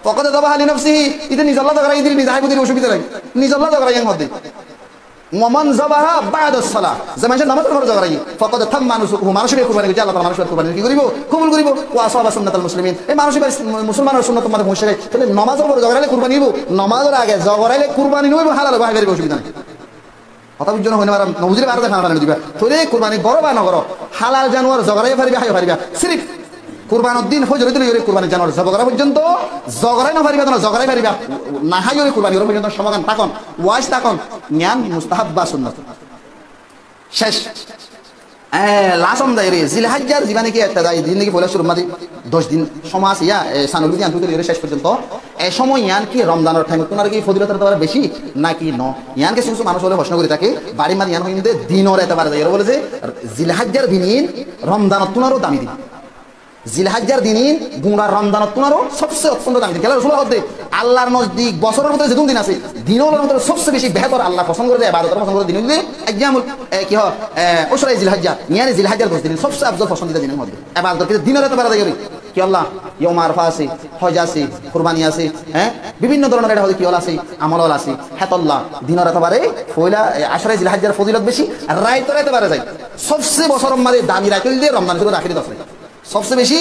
"faqad zabaha li nafsihi", íte nizolla zobo gorai, íte nize háibo de, osubida nai. Nizolla zobo gorai, iyan hoó de. "Wa man zabaha ba'da salah", ze maincé nomazor fore zobo gorai, "faqad tamma nusukahu", manúic íba kurbani goijjé, Allah taala manúic íbar kurbani ki goribo? Kobul goribo. "Wa asaba sunnatal muslimin", e manúic íba musolmanor sunnotor maze foóñiccé goi. Tóile nomazor fore zobo goraile kurbani óibo, nomazor age zobo goraile kurbani no óibo, halal óibo, hái fariba, osubida nai. Hotá buijjó né, hoine no buzile baro de fana fana diba. Tóile kurbani goró ba no goró, halal januar zobo gorai fariba, hái fariba. Sirif kurbanor din fojor óite loiyóre kurbani januar zobo gorá foijjonto, zobo gorai no fariba de no, zobo gorai fariba. No háiyore kurbani gorá foijjonto somoigan tákon, wáiz tákon, iyan mustahab ba sunnot. Céc. E, last omdai re, Zilhajjar ziba niki ebtedai din niki foila cúrur maze doc din somoi asé, ya, e, san ulibo de iyan tun uile céc foijjonto. E somoi iyan ki Romzanor thaimot tun ar ki fozilot etebare beci naki no? Iyan kessú kessú manúic ókkole focno gori táke, bari maze iyan hoiyum de dinor etebare zaiyore bóle ze Zilhajjar din in Romzanor tun aró dami din. Zilhajjar din in gura Romzanor tun aró sobse ottonto dami din. Kiyólla Rosul hoó de, Allar nozdik bosóror bútore zedún din asé, dinor bútore sobse beci behétor, Allah fosón gore de, ebadotor fosón gore de din óilde ayyamul, e, ki hoó, e, ucrai Zilhajja, yáni Zilhajjar doc din sobse afzol fosondida din hoó de. Ebadotor kiyólla dinor etebare zaiyore. Kiyólla, yaume Arfa asé, hoj asé, kurbani asé, e, bibinno dóronor ere hoó de kiyólla asé, amol asé. Hétolla dinor etebare foila, e, ucrai Zilhajjar fozilot beci, raitor etebare zai. Sobse bosóror maze dami rait óilde Romzan Córif or ahéri doc rait. Sobse beci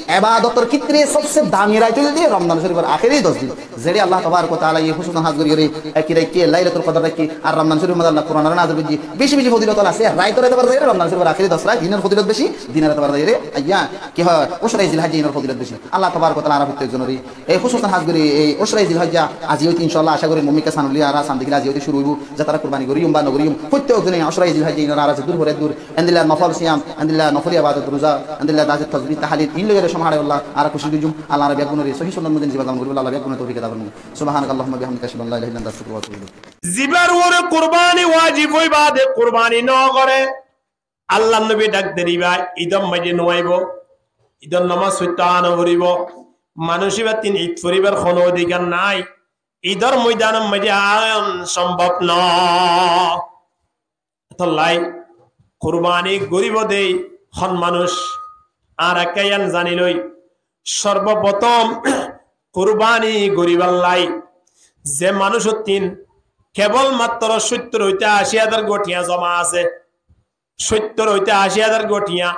ebadotor kétre sobse dami rait óilde Romzan Córifor ahéri doc din. Zeçé Allah tabarak wa taala ye húsusan hás gorí gorí, e, ki raikké, Lailatul Kodor raikké, ar Romzan Córifor maze Allah Kuran ore nazil goijjé. Beci beci fozilot asé, raitor etebare zaiyore Romzan Córifor ahéri doc rait, inor fozilot beci, dinor etebare zaiyore, ayya, ki hoó, ucrai Zilhajja inor fozilot beci. Allah tabarak wa taala añára fottí ekzonore e húsusan hás gorí e ucrai Zilhajja aijja óite incállah acá gorí mumkin san uile añára san dekíle aijja óite cúru óibo, ze tará kurbani goríyum ba no goríyum, fottí ekzone ucrai Zilhajja inor añára ze dur fore dur, endilla nofol siyam, endilla nofol ebadot, ruza, endilla dazir tosbih, tahlil, in loiyore somoi hárai Allah, añára kucíc goijjum, Allah añára beggúnore sóhi sunnot mozin zibon zamon goríbolla Allah beggúnore toufik ata formo. Subhanakallahumma bihamdika, ashhadu an la ilaha illa anta, astaghfiruka wa atubu ilaik. Zibár uore kurbani wajib óiba de kurbani no gore, Allar nobi dhak der íba, idor maze no aibo, idor nomaz foitto no foribo, manúic íbattún id foribar hono odikar nai, idor moidanor maze ayon sombob no. Etollai kurbani goribo de hon manúic, añára ekka iyan zani loi, sorboprotom kurbani goriballai ze manúicottún kebol matro sóttor óite ací házar gua thiañ zoma asé, sóttor óite ací házar gua thiañ,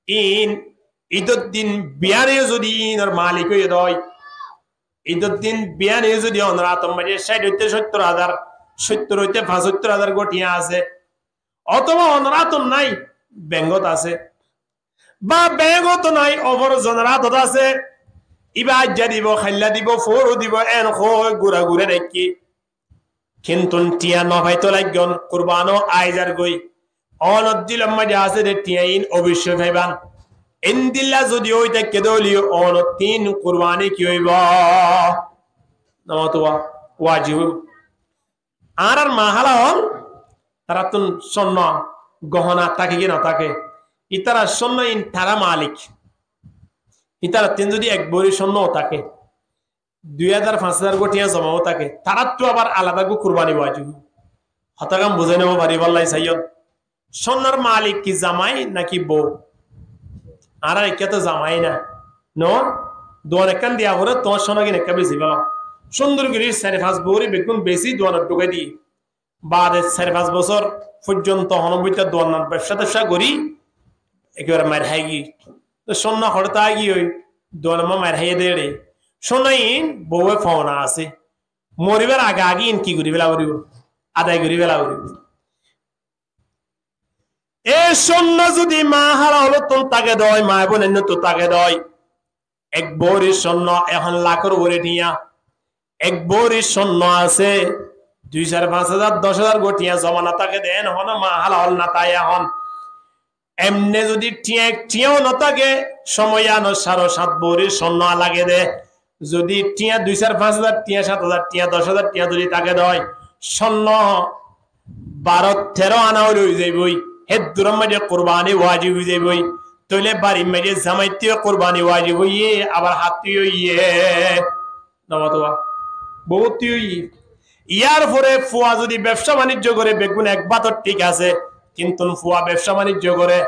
in idor din biyáne zodi inor malik óiye de ói, idor din biyáne zodi onor átor maze cáit óite sóttor házar, sóttor óite fañsóttor házar gua thiañ asé, otóba onor átot nai, bengot asé, ba bengot nai, ofor zonor átot asé, íba aijja dibo, hailla dibo, fóru dibo, en hoi gura gure raikké. Kintu thiañ no faito laiggón, kurbano aizar goi. Onor dilor maze asé de thiañ in oboicco faiban. Endilla zodi ói táke de óile onottún kurbani ki óibo? Nomaz wa-, wajib óibo. Añárar mahala ól, tarattún sonna gohona táke ki no táke? Ítara sonna in tara malik. Ítarattún zodi ek bóri cónna táke, dui házar, fañs házar gó thiañ zoma táke, taráttu abar alada gó kurbani wajib. Hotágan buzái no fari bálla saiyon. Cónnar malik ki zamai naki bou? Añárar ekká to zamai na. No? Duan ekkán diya fore tuáñr cónnagin ekká beci bála. Cúndor gorí sair fañs bóri beggún beci duanot dhukái diyé. Baade sair fañs bosór foijjonto honó boitta duanor bebsa tebsa gorí ekebare mair hái giyé. To cónna hoçé táki ói duanor ma mair háiye de re. Cónna iín bouwe fauna asé. Moribar age age iín ki gorí fela foribo? Adai gorí fela foribo. E cónna zodi ma hala olottún táke de ói, ma boinainnottún táke de ói, ek bóri cónna ehón lakór uore thiañ. Ek bóri cónna asé, dui, sair, fañs házar, doc házar gó thiañ zoma no táke de, en honó ma hala ol no táke ehón. Emne zodi thiañ ek thiañó no táke, cómoi ano sare sát bóri cónna lage de. Zodi thiañ dui, sair, fañs házar thiañ, sát házar thiañ, doc házar thiañ zodi táke de ói, cónna baró teró ana óile ói zaiboi. Héddurór maze kurbani wajib ói zaiboi. Tóile barir maze zamaittu kurbani wajib óiye, abar hattú óiye. Nomatuwa. Bouttú óiye. Yar fore fua zodi bebsa banijjo gore, beggún ek bator thík asé, kintu fua bebsa banijjo gore,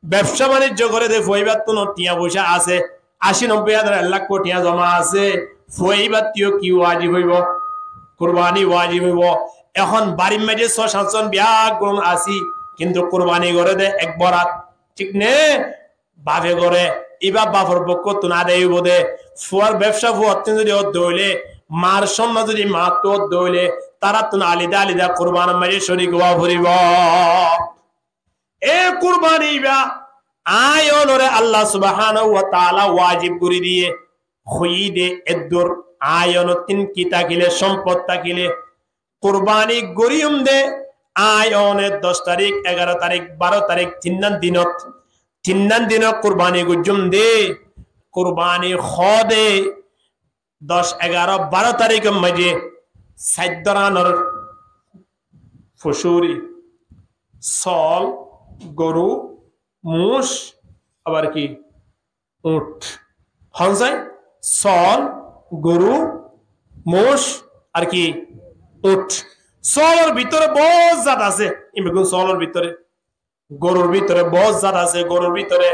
bebsa banijjo gore de fua íbattún thiañ foicá asé, ací nobboi házar, ek lak thiañ zoma asé, fua íbattú ki wajib óibo? Kurbani wajib óibo. Ehón barir maze só sát zon biyaggún así, kintu kurbani gore de ek borat, thík ne? Bafe gore, íba bafor fokkóttun adai óibo de. Fuar bebsa fuattún zodi ódde óile, mar cónna zodi mattú ódde óile, tarattún alida alida kurbanor maze corik ówa foribo. E kurbani íba añí onore Allah subhanahu wa taala wajib gorí diye. Hoiyé de eddur añí onottún ki tákile, cómpot tákile, kurbani goríyum de, añí one doc tarík, egaró tarík, baró tarík, tinnán dinot, tinnán dinot kurbani goijjum de, kurbani hoó de, doc, egaró, baró taríkor maze sair dóranor fusúri, sóol, goru, muc, abar ki? Uñth. Hon sai? Sóol, goru, muc, ar ki? Uñth. Sóolor bútore bout zat asé. Iín beggún sóolor bútore. Gorur bútore bout zat asé, gorur bútore.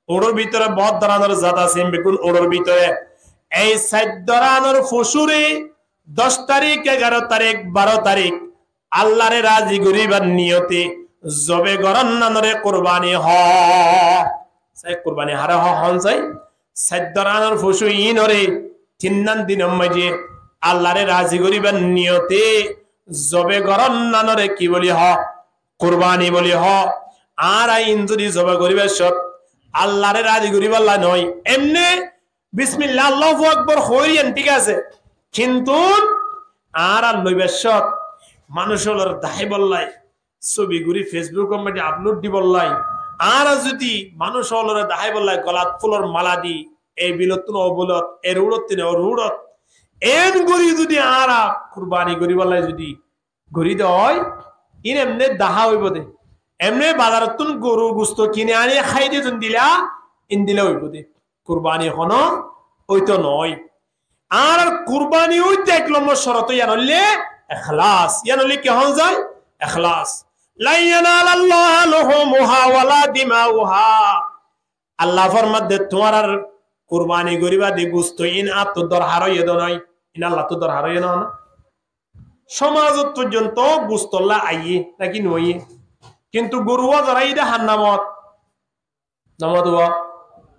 Uñthor bútore bout dóranor zat asé, iín beggún uñthor bútore. Ei sair dóranor fusúri doc tarík, egaró tarík, baró tarík, Allare razi goríbar niyote zobe gorónnanore kurbani hoó. Sai kurbani haré hoó hon sai? Sair dóranor fusú iínore tinnán dinor maze Allare razi goríbar niyote zobe gorónnanore ki buli hoó? Kurbani buli hoó. Añára iín zodi zobe goríbar cót Allare razi goríballa noó, emne Bismillah, Allahu Akbar hoóir yián thík asé, kintu añára loibar cót manúic ólore daháibolla, sóbi gorí Facebook or maze upload dibolla, añára zodi manúic ólore daháibolla golat fúlor mala di, ei bilottún ó bilot, er uçottún ó uçot, en gorí zodi añára kurbani goríbolla zodi gorí de ói, iín emne dahá óibo de. Emne bazarottún goru gusto kini ani hái de zendilla, endilla óibo de. Kurbani hono óito noó. Ar kurbani óito ek lombor córot yián óilde ekhlas. Yián óilde ki hon zai? Ekhlas. Lan yanalallaha luhumuha wala dimauha. Allah formadde, tuáñrar kurbani goríba de gusto iín añáttu dorhar óiye de noó, iín Allattú dorhar óiye noó. Cómazot foijjonto gustolla aiyé náki noó aiyé, kintu goruwa zoraiyé de hár namot? Namot uwa,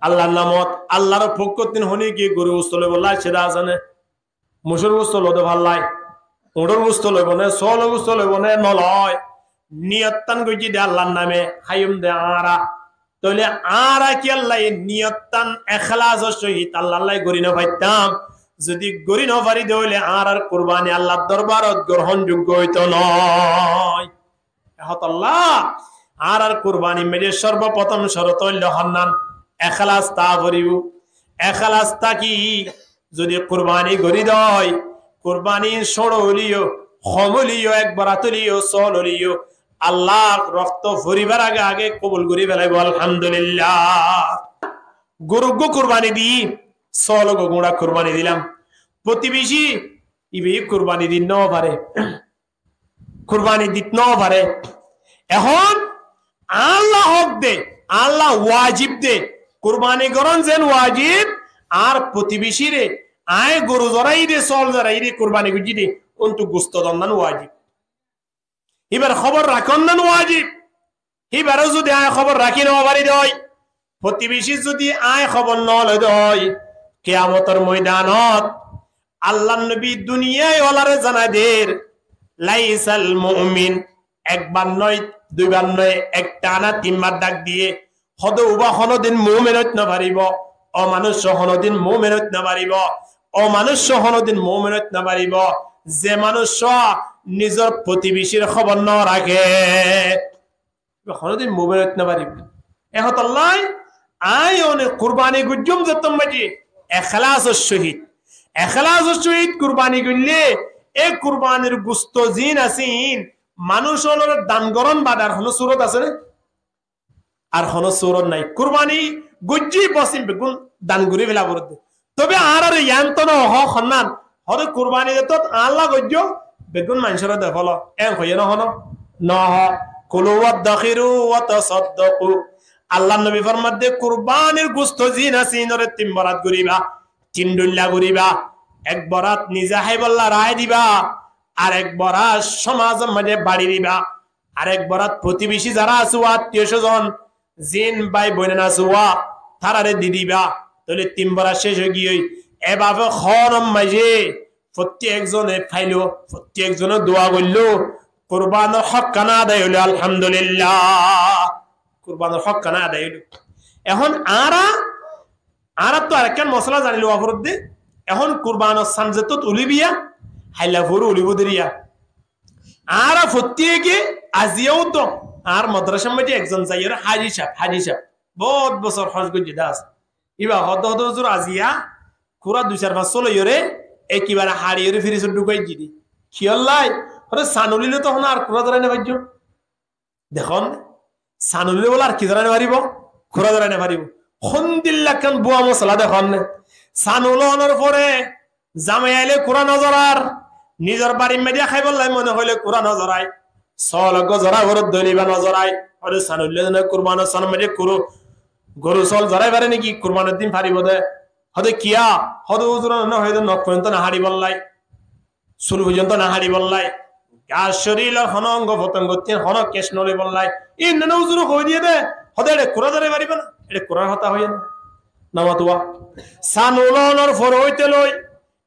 Allar namot. Allar fokkóttun honíkiye goru gusto loibolla aiccé de asé né? Mucór gusto loibo de fallai, uñçór gusto loibo né, sóolor gusto loibo né, noloi. Niyottán goijjí de Allar name, háiyum de añára. Tóile añára kiyólla e niyottán ekhlasor sóhit Allallá gorí nofaittam? Zodi gorí nofari de óile añárar kurbani Allar dorbarot gorhón joggo óito noó. Ehótolla añárar kurbanir maze sorboprotom córot óilde honnán? Ekhlas táa foribo. Ekhlas táki zodi kurbani gorí de ói, kurbani cóñço óileyo, hom óileyo, ek borat óileyo, sóol óileyo, Allah rokto foribar age age kobul gorí felaibo, alhamdulillah. Goru uggwá kurbani di, sóol uggwá gúñça kurbani dilam. Fotibeci, ibá yó kurbani di no fare. Kurbani dit no fare. Ehón Allah hók de, Allah wajib de, kurbani gorón zen wajib, ar fotibecire aññí goru zorai de, sóol zorai de, kurbani goijjí de, untú gusto donnan wajib. Híbar hóbor rakónnan wajib. Híbaré zudi aññí hóbor rakí no fari dói, fotibeci zudi aññí hóbor no loi dói, kiyamotor moidanot Allar nobi duniyai olaré zanai der, "Laisal mu'min", ekbar noi, duibar noi, ektána tinbar dak diye, hóde uba honodin mu'min óit no faribo, o manúic honodin mu'min óit no faribo, o manúic honodin mu'min óit no faribo, ze manúic nizor fotibecir hóbor no raké. Honodin mu'min óit no faribo. E hotálla aññí one kurbani goijjúm zettót maze, ekhlasor sóhit. Ekhlasor sóhit kurbani goille, e kurbanir gusto zin asé in, manúic ólore dan gorón bade ar hono surot asé né? Ar hono surot nai. Kurbani goijjí bos in beggún dan gorí fela foredde. Tobe añárare yián to no hó, honnán? Hóde kurbani zettót Allah goijjó, beggún maincóre de folo. En hoiyé no hono? No hó. "Kulu waddakhiru watasaddaku." Allar nobi formadde, kurbanir gusto zin asé inore tin borat goríba, tin dhuilla goríba. Ek borat nize háibolla raái diba, ar ek borat somazor maze bari diba. Arek borat fotibeci zará asé, attiyo sozon, zin bái boinain asé, tarare di diba. Tóile tin borat céc ói giyói. Ebabe honor maze fottí ekzone failo, fottí ekzone dua goillo, kurbanor hókkán adai óilo, alhamdulillah. Kurbanor hókkán adai óilo. Ehón añára, añárattú arekkán mosala zani lowa foredde. Ehón kurbanor san zettót ulibiya, hailla fore ulibo deriya. Añára fottí eke aziya uto, añár modrasar maze ekzon zaiyóre háji sáb, háji sáb, bout bosór hój goijjé de asé. Iba hoó de, hoó de, "Huzur, aziya kura dui sair fañs só loiyóre ekebare háñçiyóre firisot dhukai di de." Kiyólla? Hoó de, "San ulile to hono ar kura zorai no faijjum." Dekón, san ulile bóle ar ki zorai no faribo? Kura zorai no faribo. Hondilla ekkán bua mosala dekón né. San ulonor fore zamai aile kura no zorar, nizor barir maze háibolla mone hoile kura no zorai. Sóol uggwá zora foredde óile iba no zorai. Hoó de, "San ulile no, kurbanor sanor maze kuru, goru sóol zorai fare niki? Kurbanir din faribo de." Hoó de, "Kiyá?" Hoó de, "Huzur, no hoó de, nok foijjonto no háñçibolla, sul foijjonto no háñçibolla, gar córilor hono ong fotongottún hono kec no loibolla." Iín no huzure hoi diye de. Hoó de, "Ére kura zorai fariba na, ére kurar hotá hoiye na." No matuwa. San ulonor fore óite loi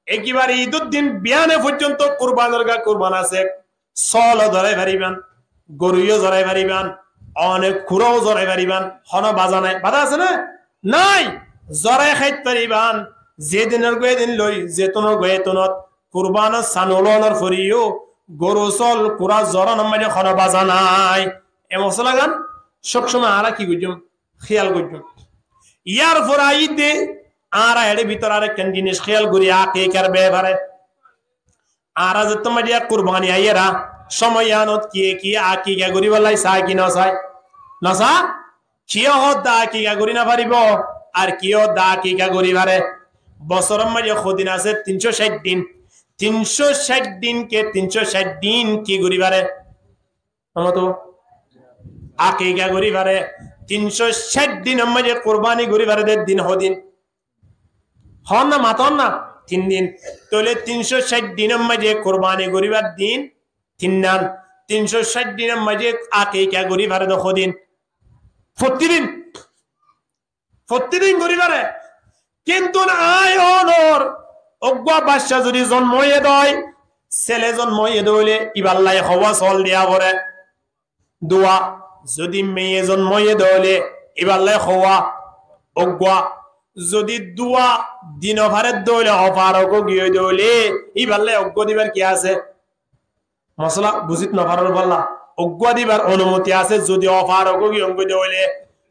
ekebare idor din biyane foijjonto kurbanor ga kurban asé, sóol o zorai fariban, goru yo zorai fariban, one kura o zorai fariban, hono baza nai. Baza asé né? Nai. Zorai háit fariban. Zedinor gua edin loi, zetunor gua etunot, kurbanor san ulonor fore yo goru sóol kura zoranor maze hono baza nai. E mosalagan sob somoi añára ki goijjum? Hiyal goijjum. Yar fore aiyé de, añára ére bútore arekkán jinis hiyal gorí, akikar befare. Añára zettót maze kurbani aiyér, somoi iyanot kiye kiye akika goríbolla sai ki no sai? No sa? Kiye hoó de akika gorí no faribo, ar kiye hoó de akika gorí fare. Bosóror maze hodin asé? Tin cót cáit din. Tin cót cáit din ke, tin cót cáit din ki gorí fare? Amar to akika gorí fare. Tin cót cáit dinor maze kurbani gorí fare de din hodin? Hoó na, mato na? Tin din. Tóile tin cót cáit dinor maze kurbani goríbar din tinnan. Tin cót cáit dinor maze akika gorí fare de hodin? Fottí din. Fottí din gorí fare. Kintu aññí hoór, uggwá bacca zodi zonmo óiye de óile, sele zonmo óiye de óile, iballa howa sóol diya fore. Duwa, zodi meye zonmo óiye de óile, iballa howa. Uggwá, zodi duwa di no fare de óile, ofarok ói giyé de óile, iballa uggwá dibar ki asé? Mosala buzít no farar balla, uggwá dibar onumoti asé, zodi ofarok ói giyé de óile.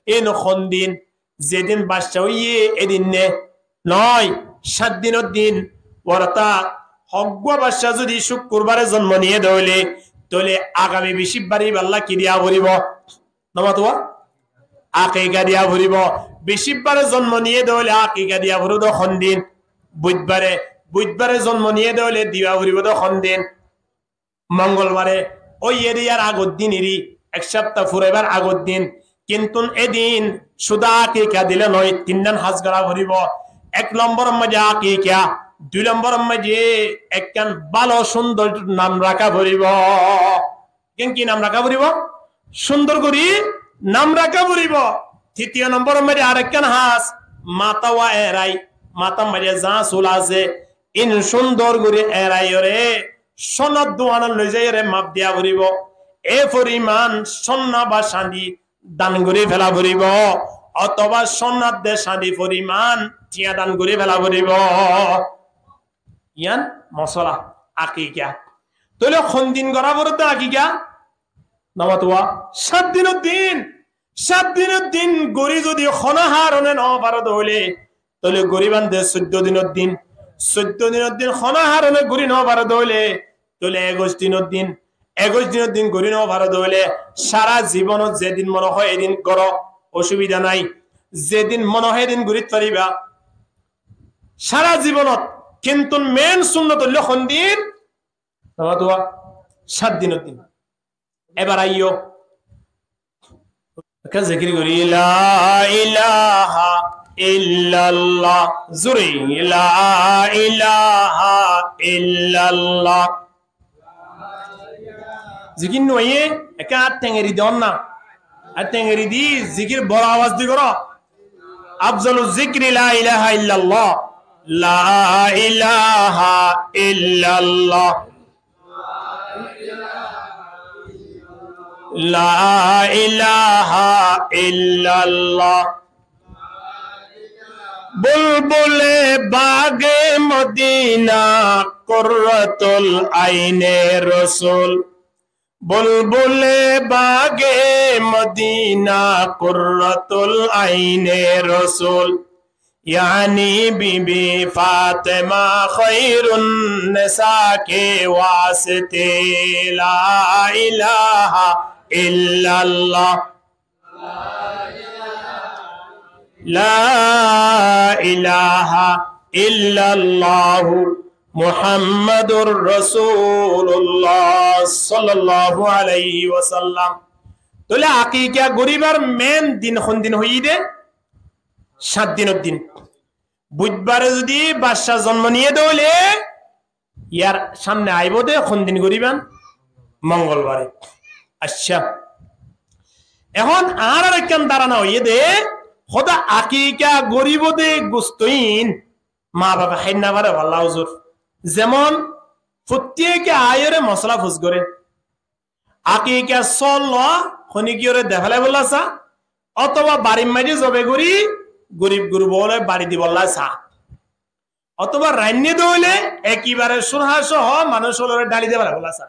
Iín hondin? Zedin bacca óiye edin né? Noi, cáit dinor din. Ortát uggwá bacca zodi cúkkurbare zonmo niye de óile, tóile agami bicíbbare iballa ki diya foribo? No matuwa? Akika diya foribó. Bicíbbare zonmo niyé dé óile akika diya foribó dé hondin? Buidbare. Buidbare zonmo niyé dé óile diya foribó dé hondin? Mongolbare. Óiye dé yar agor din eri, ek sáfta furaibar agor din. Kintu edin cúda akika dile noó, tinnán ham gora foribó. Ek lombor maze akika, dui lombor maze ekkán bála cúndor nam raká foribó. Ekkán ki nam raká foribó? Cúndor gorí nam raká foribó. Titiyo lombor maze arekkán ham, matá wa erai, matár maze za sul asé, in cúndor gorí erai óre, cónor duanot loi zai óre maf diya foribó. E foriman cóna ba cándi dan gorí fela foribó, otóba cónar de cándi foriman tiañ dan gorí fela foribó. Yián mosola akika. Tóile hondin gora foribó dé akika? Nomatuwa, sát dinor din. Sát dinor din gorí zodi hono harone no faro dé óile, tóile goríban dé soiddo dinor din. Soiddo dinor din hono harone gorí no faro dé óile, tóile ekuic dinor din. Ekuic dinor din gorí no faro dé óile, sára zibonot zedin mone hoó edin goro, osubida nai. Zedin mone hoó edin gorí faribá. Sára zibonot. Kintu main sunnot óilde hondin? Nomatuwa, sát dinor din. Ebar aiyó. Ekkán zikir gorí, la ilaha illallah. Zore, la ilaha illallah. Zikir no óiye, ekkán át tengeri de onna. Át tengeri di zikir boro awaz di goró. Afzalu zikri la ilaha illallah. La ilaha illallah. La ilaha illallah. Bulbule bage Madina, qurratul aine Rasul. Bulbule bage Madina, qurratul aine Rasul. Yani Bibi Fatima khairun nisa ke waste. La ilaha illallah. La ilaha illallah Muhammadur Rasulullah sallallahu alaihi wasallam. Tóile akika goríbar main din hondin hoiyí dé? Sát dinor din. Buidbare zodi bacca zonmo niyé dé óile, yar samne aibó dé hondin goríban? Mongolbare. Accá. Ehón añárar ekkán dárana óiye dé, hoda akika goríbo dé gustoin mabafe hái no fare balla uzur. Zemon, futtí eke aiyóre mosola fus goré. Akikar sóol loó, honikiyóre defélai bolla sa, otóba barir maze zobe gorí gorib gurba ókkole bari di bolla sa, otóba rainné dóile ekebare cúrha sóho manúic ókkolore dháli di bolla sa.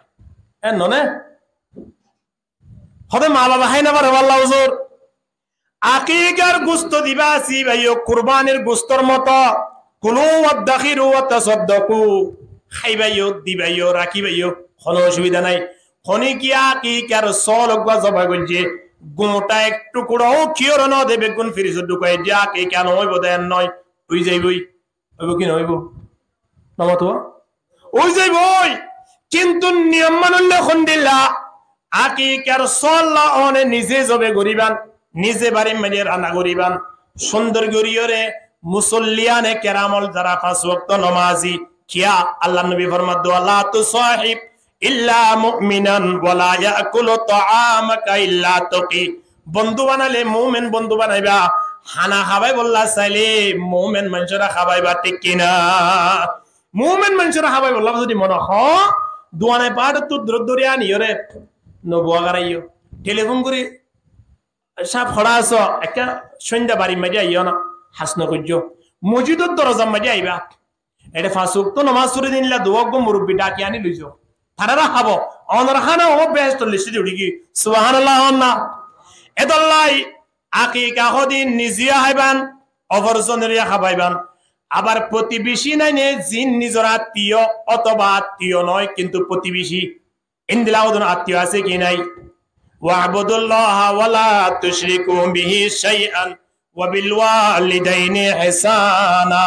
Enno né? Hode mabafe hái no fare balla uzur. Akikar gusto diba asé, íba yó kurbanir gustor moto. Kulu waddakhiru watasaddaku. Háiba yó, diba yó, rakiba yó, hono osubida nai. Honikiye akikar sóol uggwá zoba goijje, gutá ek tukura ó kiyóre no de, beggún firisot dhukai diye, akika no óibo de en no, ói zaiboi. Óibo ki no óibo? Nomatuwa? Ói zaiboi. Kintu niyom manolle hondilla, akikar sóol one nize zobe goriban, nize barir maze rana goriban, cúndor goriyóre, musolliyane keramol zara fañs wokto nomazi, kiya Allar nobi formadde, la tusahib illa mu'minan wala ya'kulu ta'amaka illa taqi. Bondú banaile mumin bondú banaiba, hána hábai bolla saile mumin maincóre hábaiba, thík ki na? Mumin maincóre hábai bolla zodi mone hoó, duanai paáñçottu dóri dóri aniyóre no bua garaiyó. Telefón gorí, sáf hoçé asó, ekká sóinda barir maze aiyó na, has no goijjó. Mosjidor dorozar maze aiba. Ede fañs wokto nomaz fori dilla duwá uggwá murubbi dhaki ani loizo. Tarare hábo, onor hána ó behestor listtot uçí giyói. Subhanallah hon na? Edolla akika hodin nize yó háiban, ofor zonore yó hábaiban. Abar protibeci naine, zin nizor attiyo otóba attiyo no, kintu protibeci. Endilla hodún attiyo asé ki nai? واعبدوا الله ولا تشركوا به شيئا وبالوالدين إحسانا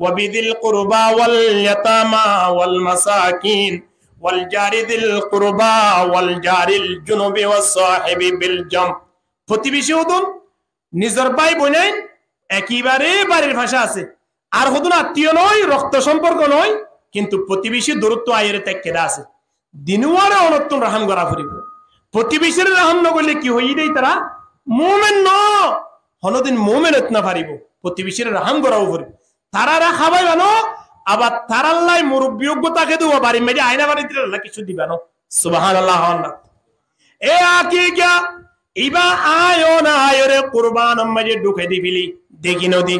وبذي القربى واليتامى والمساكين والجار ذي القربى والجار الجنب والصاحب بالجنب. Fotibeci hodún nizor bái boinain ekebare barir face asé. Ar hodún attiyo noó, rokto somporko noó, kintu fotibeci durottu aiyóre táikke de asé. Dinuware onottún rahám gora foribó. Fotibecire rahám nogoille ki hoiyé de itará? Mumin noó. Honodin mumin óit nofaribó. Fotibecire rahám gora foribó. Tarare hábaiba noó, abar tarallai murubbi uggwá táke de uwá barir maze aina barit tarallai kessú diba noó. Subhanallah, hoór na. E akika, iba aññí one aiyóre kurbanor maze dhukai di feli, deki nodi.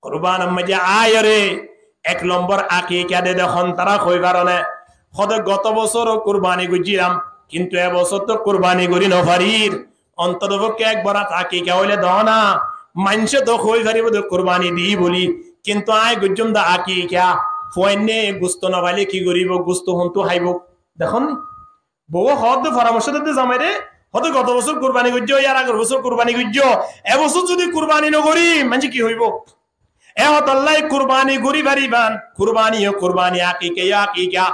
Kurbanor maze aiyóre ek lombor akika de de hon tará hoi faro né. Hode goto bosór kurbani goijjílam, kintu e bosór to kurbani gori nofarir. Ontotofokki ek borat akika óile do na, maincé to hoi faribó de kurbani di buli, kintu aññí goijjóm de akika, fuainne gusto nofaile ki goribó, gusto hontú háibo? Dekón ni? Bouwe hoódde foramorco dede zamaire, hoódde goto bosór kurbani goijjó, yar agor bosór kurbani goijjó, e bosór zodi kurbani nogorí, maincé ki hoibó? E hotállai kurbani gorí faribán, kurbani yo kurbani, akika yo akika.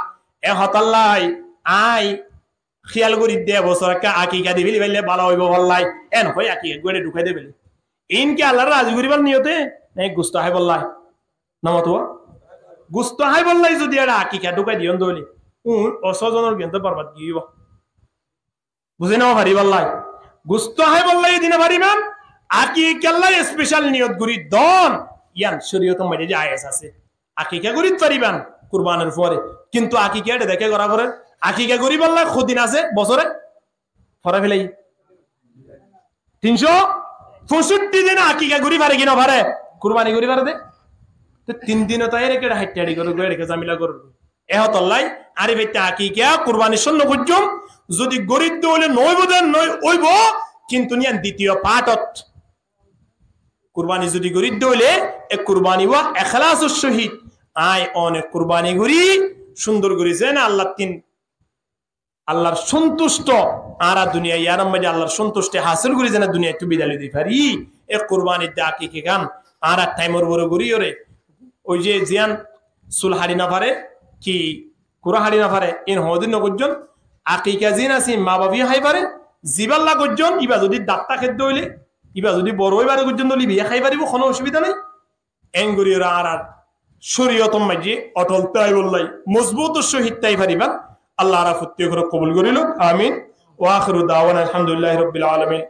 E hotállai aññí hiyal gorí de e bosór ekká akika di feli faille bála óibo hollai. En hoi akika uggwá ede dhukai de feli. Iín ki Allaré razi goríbar niyote, né gusto háibollai? Nomatuwa? Gusto háibollai zodi ere akika dhukai diyon dóile, uñr o só zonor giyonto borbad giyóibo. Buzí nofaribállai. Gusto háibollai di nofaribán, akikallai special niyot gorí don, yián coriyotor maze jaiz asé. Akika gorí faribán kurbanir fore, kintu akika ede deke gora fore, akika goríballai hodin asé bosóre? Fore felai. Tincó foñsotti din akika gorí fare ki nofare? Kurbani gorí fare de. Te tin dinot aiyóre keçe haçṭahaçṭi goror, keçe zamela goror. E hotállai añári faitte akika kurbanir cómot goijjóm, zodi gorí de óile noóibo de noóibo, kintu yián ditiyo partot. Kurbani zodi gorí de óile, e kurbani uwá ekhlasor cóhit aññí one kurbani gorí, cúndor gorí zene Allar tin Allar cúntucto, añára duniyai yar maze Allar cúntucto hásil gorí zene duniyaittú bidai loi zai fari. E kurbani de akika gán añára thaimor boro gorí ore, ói ze ziyán sul haçi nofare, ki kura haçi nofare, iín honodin nogoijjón. Akika ziyán asé, mabafe hái fare, zibálla goijjón, iba zodi datta kedde óile, iba zodi boro ói fare goijjón dóile, iba hái faribó, hono osubida nai. Engorí ore añárar coriyotor maze otol táibollai, mozbutor cóhit tái faribán. Allah añára fottí ókkoré kobul gorí louk. Amin. Wa akhiru dawana alhamdulillahi rabbil alamin.